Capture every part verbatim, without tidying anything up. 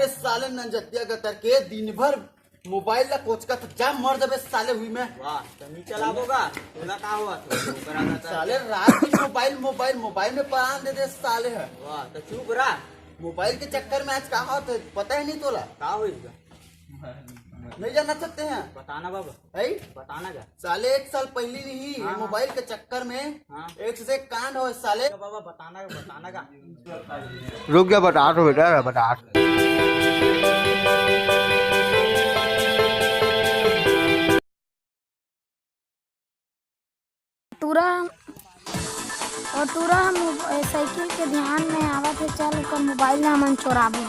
ए साले नंजतिया गतर के, दिन भर मोबाइल ला कोचकत जा, मर जबे साले हुई में। वाह, त मी चलाबो गा, तोला का होवत हे? ओकर आदत हे। साले रात दिन मोबाइल, मोबाइल, मोबाइल में परान दे दे साले हे। वाह, त चुप रह। मोबाइल के चक्कर में आज का होत हे, पता ही नहीं तोला। का होइस गा? नहीं जानना चाहते हैं? बताना बाबा। है? बताना का? साले एक साल पहली नहीं, हाँ, हाँ। मोबाइल के चक्कर में हाँ। एक से एक कांड हो साले। बाबा बताना का, बताना का? रुक जा, बता तो बेटा, बता। टूरा, अउ टूरा ह मोब-, ए, साइकिल के ध्यान में आवत हे, चल ओकर मोबाइल ला हमन चोराबो।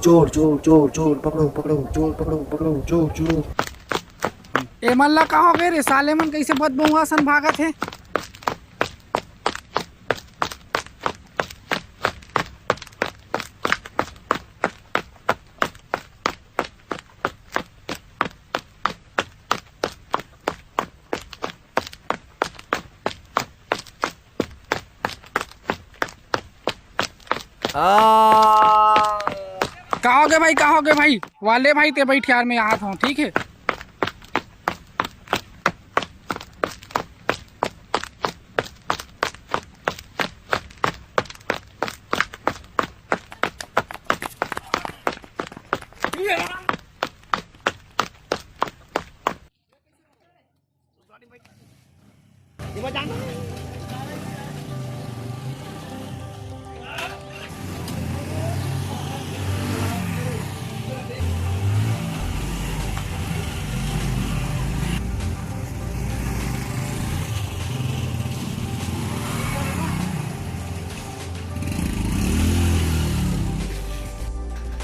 चोर, चोर, चोर, चोर, पकड़ो, पकड़ो, चोर, पकड़ो, पकड़ो, चोर, चोर। ए मन ला का हो गए रे? साले मन कैसे बदबउआ सन भागत हे? आ। का हो गए भाई, का हो गए भाई? वाले भाई ते बैठ यार, मैं आत हूँ, ठीक है?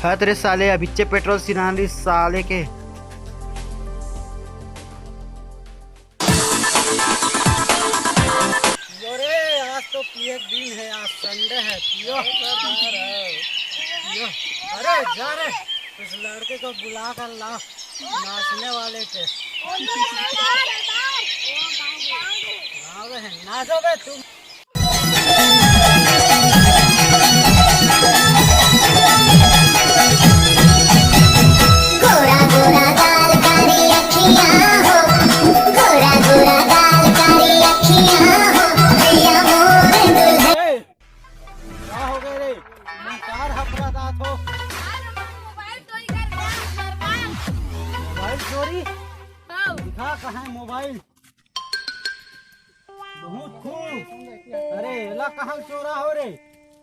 हत रे साले, अभिच्चे पेट्रोल सिरान रही साले के। पियो रे, आज तो पिए के दिन है, आज संडे है, पियो। पियो। अरे जा रे, उस लड़के को बुला कर लाओ, नाचने वाले के। लाओ रे, नाचो बे तुम। गोरा गोरा गाल कारी अखियाँ हो, गोरा गोरा गाल कारी अखियाँ हो, भैया मोर दुल्हन। ए, का हो गए रे? मैं कार हफरा दात हो। मोबाइल चोरी कर गया, मोबाइल। मोबाइल चोरी? हाँ। दिखा कहाँ है मोबाइल? बहुत खूब। अरे, एला कहाँ चोरा हो रे?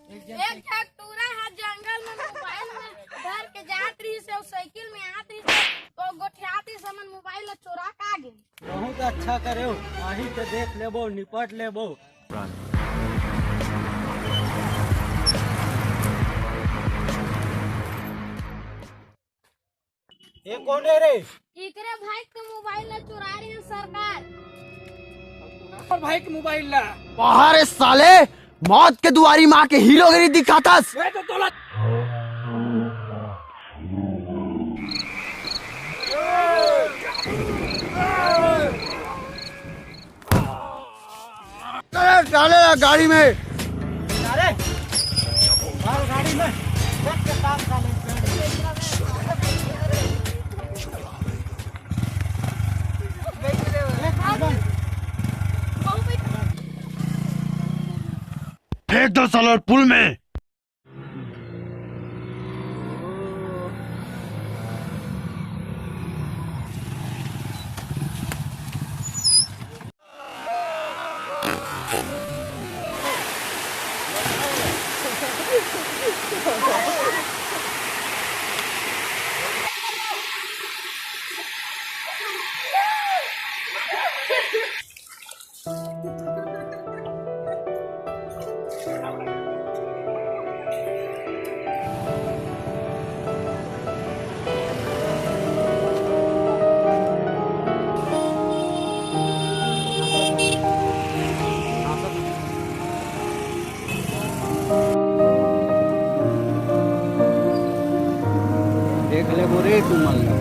एक झन टूरा ह जंगल में मोबाइल में धर के जात रहिस हे, अउ साइकिल में आत रहिस हे, तो गोठियात रहिस, हमन मोबाइल ला चोरा का गे। बहुत अच्छा करे हो, आही के देख लेबो, निपट लेबो। ये कौन है रे? इकरे भाई के मोबाइल ला चुरा रहे हैं सरकार। और भाई के मोबाइल ला। बाहर है साले, मौत के दुआरी माँ के हीरोगिरी दिखातस। ये तो तोला अरे, डाले ना गाड़ी में। अरे, मारो गाड़ी में। फेंक दो साला पुल में। देख ले बोरे तू मन ला।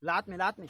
लात में, लात में।